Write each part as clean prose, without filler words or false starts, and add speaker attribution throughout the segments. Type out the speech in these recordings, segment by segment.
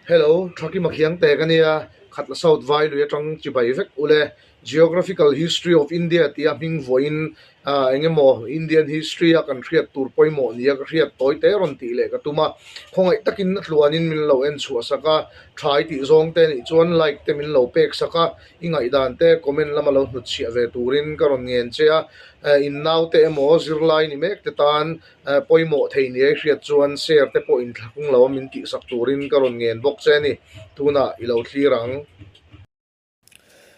Speaker 1: Hello, Thakima Khiangte ka nia, Khatla South Vai lui atang chibai vek ule. Geographical History of India tia hming vawiin eng emaw Indian History a kan hriat tur pawimawh nia ka hriat tawi te rawn tih leh ka tum a. Khawngaih takin a tluanin min lo en chhuah sak a, tha i tih zawng te nih chuan like te min lo pek sak a, i ngaihdan te comment lama lo hnutchhiah ve turin ka rawn ngen che a. In naute emaw zirlai ni mek te tan Pawimawh thei ni ai hriat chuan share te pawh inthlakung lo a min tihsak turin ka rawn ngen bawk che a ni. Tunah i lo thlir ang.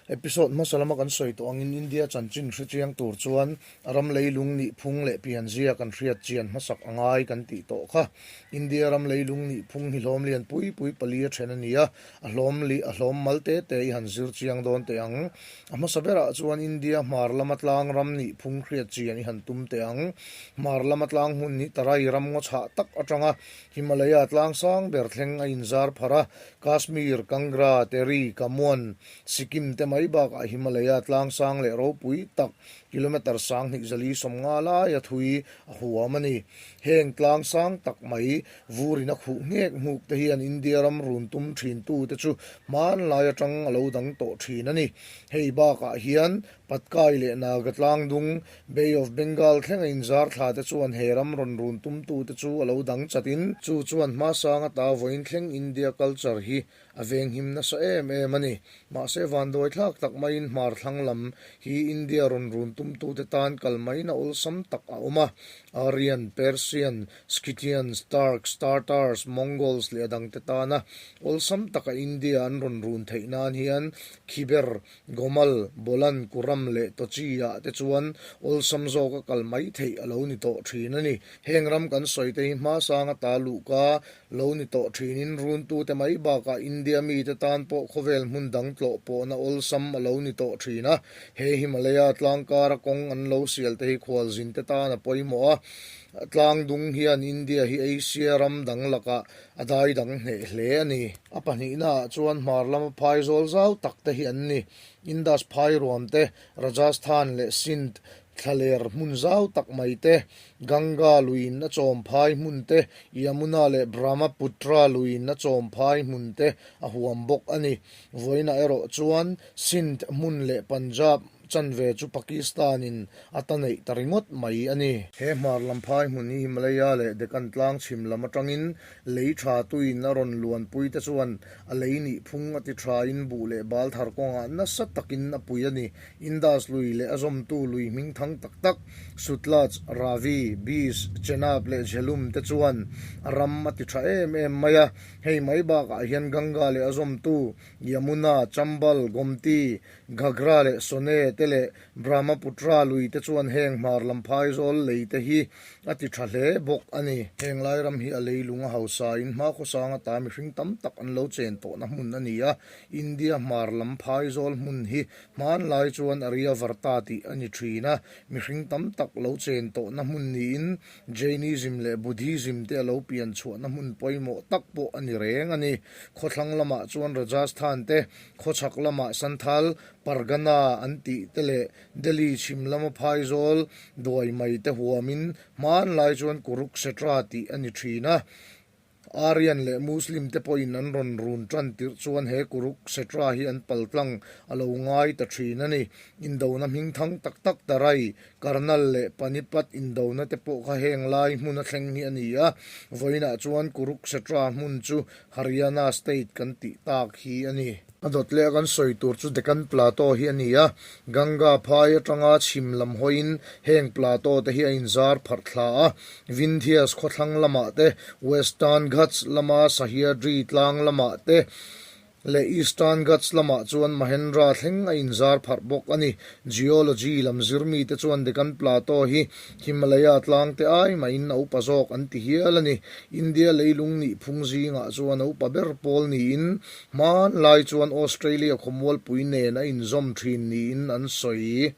Speaker 1: Episode hmasa lama kan sawi tawh angin India chanchin hre chiang tur chuan ram leilung nih phung leh pianzia kan hriat chian hmasak a ngai kan tih tawh kha. India ram leilung nih phung hi hlawm lian pui pui pali a then a ni a, a hlawm lih a hlawm mal te te i han zir chiang dawn teh ang. A hmasa berah chuan India hmar lama tlang ram nih phung hriat chian i han tum teh ang. Hmar lama tlang hmun hi Tarai ram ngaw chhah tak atanga Himalaya tlang sang ber thleng a inzar pharh a, Kashmir, Kangra, Teri, Kamuan, Sikkim te mai bakah Himalaya tlang sang leh ropui tak kilometre 2000 sawmnga laia thui a huam a ni. Heng tlang sang tak mai Vurin a khuh nghek nghuk te hian India ram run tum thin tu te chu hmanlai atang a lo dang tawh thin a ni. Hei bakah hian Patkai leh Naga tlangdung, Bay of Bengal thlenga inzar thla te chuan he ram rawn run tum tu te chu a lo dang chat in, chu chuan hmasang ata vawiin thleng India culture hi A venghim nasa em em a ni. Mahse vanduai thlak tak maiin hmar thlang lam hi India rawn run tumtute tan kal maina awlsam tak a awm a. Aryan, Persian, Scythians, Turks, Tartars, Mongols leh a dangte tana awlsam taka India an rawn run theih nan hian Khyber, Gomal, Bolan, Kuram leh Tochi ah te chuan awlsam zawka kal mai theih a lo ni tawh thin a ni. Heng ram kan sawi te hi hmasang ata luhka Lo ni tawh thinin runtute mai bakah India mite tan pawh khawvel hmun dang tlawh pawhna awlsam a lo ni tawh thin a. He Himalaya tlangkara kawng an lo sial te hi khualzinte tan a pawimawh a. Tlangdung hian India hi Asia ram dang lakah a dai dang hneh hle a ni. A pahnihnaah chuan hmar lama phai zawl zau tak te hi an ni. Indus phai ruam te, Rajasthan leh Sindh Thlaler hmun zau tak mai te, Ganga luiin a chawm phai hmun te, Yamuna leh Brahmaputra luiin a chawm phai hmun te a huam bawk a ni. Vawiinah erawh chuan Sindh hmun leh Punjab chanve chu Pakistan-in a ta neih ta ringawt mai a ni. He hmar lam phai hmun hi Himalaya leh Deccan tlang chhim lam atangin lei tha tuiin a rawn luanpui te chuan a lei nih phung a ti thain buh leh bal thar kawngah nasa takin a pui a ni. Indus lui leh a zawmtu lui hming thang tak tak Sutlaj, Ravi, Beas, Chenab leh Jhelum te chuan a ram a ti tha em em mai a. Hei mai bakah hian Ganga leh a zawmtu Yamuna, Chambal, Gomti, Ghagra leh Sone te leh Brahmaputra lui te chuan heng hmar lam phaizawl lei te hi a ti tha hle bawk a ni. Heng lai ram hi a leilung a hausain hmakhawsang ata mihring tam tak an lo chen tawhna hmun a ni a. India hmar lam phaizawl hmun hi Hmanlai chuan Aryavarta tih a ni thin a, mihring tam tak lo chen tawhna hmun niin Jainism leh Buddhism te a lo pian chhuahna hmun pawimawh tak pawh a ni reng a ni. Khawthlang lamah chuan Rajasthan te, khawchhak lamah Santhal Pargana an tih te leh Delhi chhim lama phaizawl duai mai te huamin hmanlai chuan Kurukshetra tih a ni thin a. Aryan leh Muslim te pawhin an rawn run tan tirh chuan he Kurukshetra hi an paltlang a lo ngai ta thin a ni. Indona hming thang tak tak Tarai, Karnal leh Panipat indona te pawh kha heng lai hmun a thleng hi a ni a, vawiinah chuan Kurukshetra hmun chu Haryana state kan tih tak hi a ni. A dawt leh a kan sawi tur chu Deccan Plateau hi a ni a, Ganga phai atanga chhim lam hawiin heng plateau te hi a inzar pharh thla a, Vindhyas khawthlang lamah te, Western Ghats lama Sahyadri tlang lamah te leh Eastern Ghats lamah chuan Mahendra thleng a inzar pharh bawk a ni. Geology lam zirmite chuan Deccan Plateau hi Himalaya tlang te ai mahin a upa zawk an ti hial a ni. India leilung nih phung zingah chuan a upa ber pawl niin Hmanlai chuan Australia khawmualpui nen a inzawm thin niin an sawi.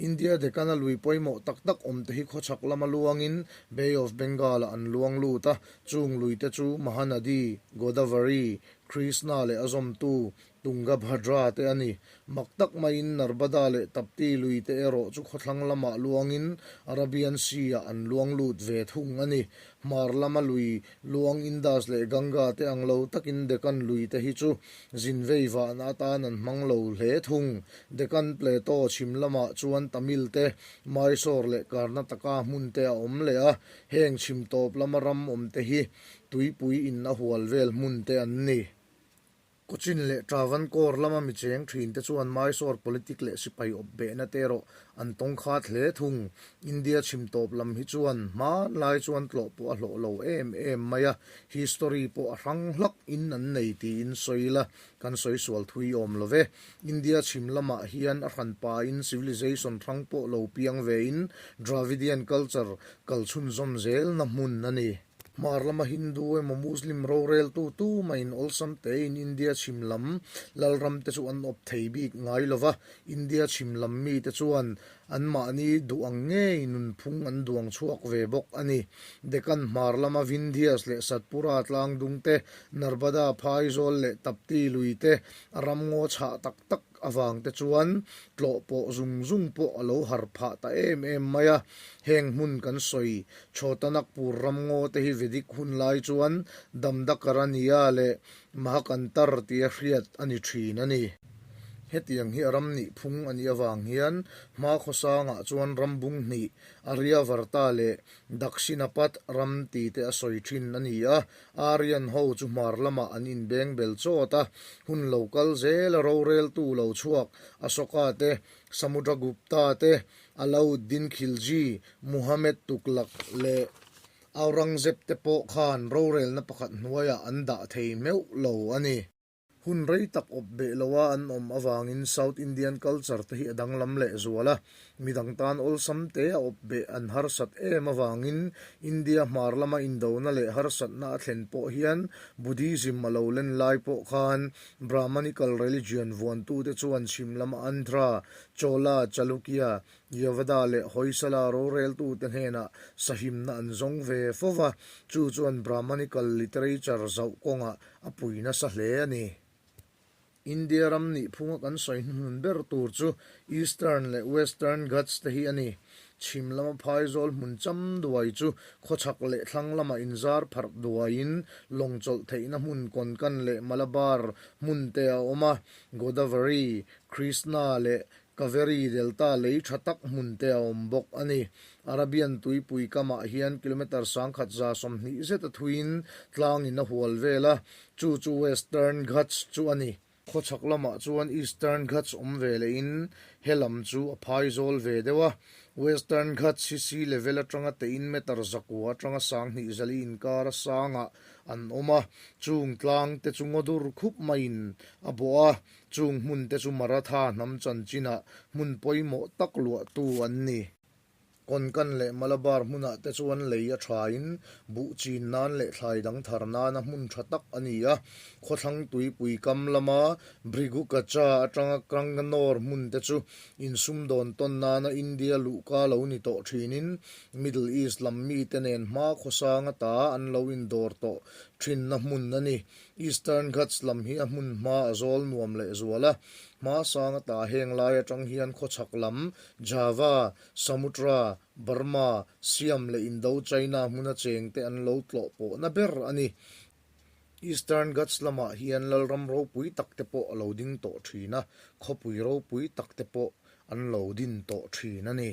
Speaker 1: India Deccan-a lui pawimawh tak tak awmte hi khawchhak lama luangin Bay of Bengal-ah an luang lut a, chung luite chu Mahanadi, Godavari, Krishna leh a zawmtu Tungabhadra te a ni. Mak tak maiin Narbada leh Tapti lui te erawh chu khawthlang lamah luangin Arabian Sea-ah an luang lut ve thung a ni. Hmar lama lui luang Indus leh Ganga te ang lo takin Deccan lui te hi chu zin vei vahna atan an hmang lo hle thung. Deccan Plateau chhim lamah chuan Tamil te, Mysore leh Karnataka hmun te a awm leh a, heng chhim tawp lama ram awm te hi tuipui in a hual vel hmun te an ni. Cochin leh Travancore lama mi cheng thin te chuan Mysore politic leh sipai awp behna te erawh an tawng khat hle thung. India chhim tawp lam hi chuan hmanlai chuan tlawh pawh a hlawh lo em em mai a, history pawh a hrang hlak in an nei tiin sawi ila kan sawi sual thui awm lo ve. India chhim lamah hian a hranpa in civilization hrang pawh lo piang ve in Dravidian culture kal chhunzawm zelna hmun a ni. Hmar lama Hindu emaw Muslim roreltu tumahin awlsam tein India chhim lam lalram te chu an awp thei bik ngai lo va, India chhim lam mite chuan anmahni duh ang ngei nunphung an duang chhuak ve bawk a ni. Deccan hmar lama Vindhyas leh Satpura tlangdung te, Narbada phaizawl leh Tapti lui te a ramngaw chhah tak tak avang te chuan tlawh pawh zung zung pawh a lo har phah ta em em mai a, heng hmun kan sawi Chhotanakpur ramngaw te hi Vedic hun lai chuan Damdakaranya leh Mahakantar tia hriat a ni thin a ni. Hetiang hi a ram nih phung a nih avang hian hma khawsangah chuan ram bung hnih, Aryavarta leh Dakshinapath ram ti te a sawi thin a ni a, Aryan ho chu hmar lamah an inbeng bel chawt a, hun lo kal zel a roreltu lo chhuak Ashoka te, Samudragupta te, Alauddin Khilji, Muhammad Tughlaq leh Aurangzeb te pawh khan rorelna pakhat hnuaiah an dah thei meuh lo a ni. Hun rei tak awp beh loa an awm avangin South Indian culture te hi a danglam leh zual a, midang tan awlsam te a awp beh an harsat em avangin India hmar lama indona leh harsatna a thlen pawh hian Buddhism a lo len lai pawh khan Brahmanical religion vuantute chuan chhim lama Andhra, Chola, Chalukya, Yavada leh Hoysala roreltute hnenah sahimna an zawng ve fo va, chu chuan Brahmanical literature zauh kawngah a pui nasa hle a ni. India ram nih phunga kan sawi hnuhnun ber tur chu Eastern leh Western Ghats te hi a ni. Chhim lama phaizawl hmun cham duai chu khawchhak leh thlang lama inzar pharh duaiin lawng chawlh theihna hmun Konkan leh Malabar hmun te a awm a, Godavari, Krishna leh Kaveri Delta lei tha tak hmun te a awm bawk a ni. Arabian tuipui kamah hian kilometre 1120 zeta thuiin tlangin a hual vel a, chu chu Western Ghats chu a ni. Khawchhak lamah chuan Eastern Ghats awm ve lehin he lam chu a phai zawl ve deuh a. Western Ghats hi sea level atanga tein meter zakua atanga 20 zali inkar a sangah an awm a, chung tlang te chu ngaw dur khup maiin a bawh a. Chung hmun te chu Maratha hnam chanchinah hmun pawimawh tak luahtu an ni. Konkan leh Malabar hmunah te chuan lei a thain buh chin nan leh thlai dang thar nana hmun tha tak a ni a. Khawthlang tuipui kam lama Bhrigukacha atanga Cranganore hmun te chu insumdawn tawn nana India luhka lo ni tawh thinin Middle East lam mite nen hma khawsang ata an lo indawr tawh thinna hmun a ni. Eastern Ghats lam hi a hmun hma a zawl nuam leh zual a, hma sang ata heng lai atang hian khawchhak lam Java, Samutra, Burma, Siam leh Indo-China hmuna chengte an lo tlawh pawhna ber a ni. Eastern Ghats lamah hian lalram ropui tak te pawh a lo ding tawh thin a, khawpui ropui tak te pawh an lo din tawh thin a ni.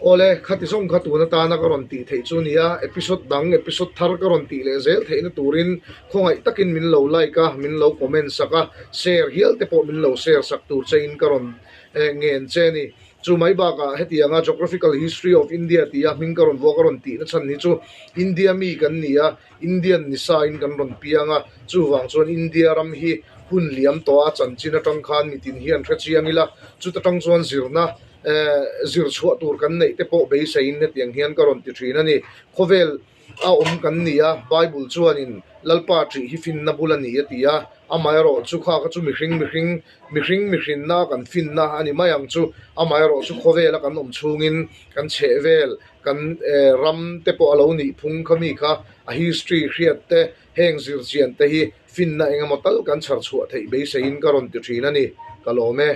Speaker 1: Awle, khati zawng kha tun atana ka rawn tih theih chu nia, episode dang, episode thar ka rawn tih leh zel theihna turin khawngaih takin min lo like a, min lo comment sak a, share hial te pawh min lo share sak tur chein ka rawn ngen che a ni. Chu mai bakah hetianga Geographical History of India tia hming ka rawn vuah ka rawn tihna chhan hi chu India mi kan ni a, Indian ni sain kan rawn piang a, chuvang chuan India ram hi hun liam tawh a chanchin atang khan mitin hian hre chiang ila, chuta tang chuan zirna eh zir chhuah tur kan neih te pawh beiseiin hetiang hian ka rawn ti thin a ni. Khawvel. a awm kan ni a, Bible chuanin Lalpa ṭih hi finna bul a ni a ti a, amaherawhchu kha kha chu mihring mihring mihring mihrinna kan finna a ni mai ang chu, amaherawhchu khawvela kan awm chhungin kan chhehvel kan ram te pawh a lo nih phung kha mi kha a history hriat te heng zirchian te hi finna engemaw tal kan chhar chhuah theih beiseiin ka rawn ti thin a ni, ka lawm e.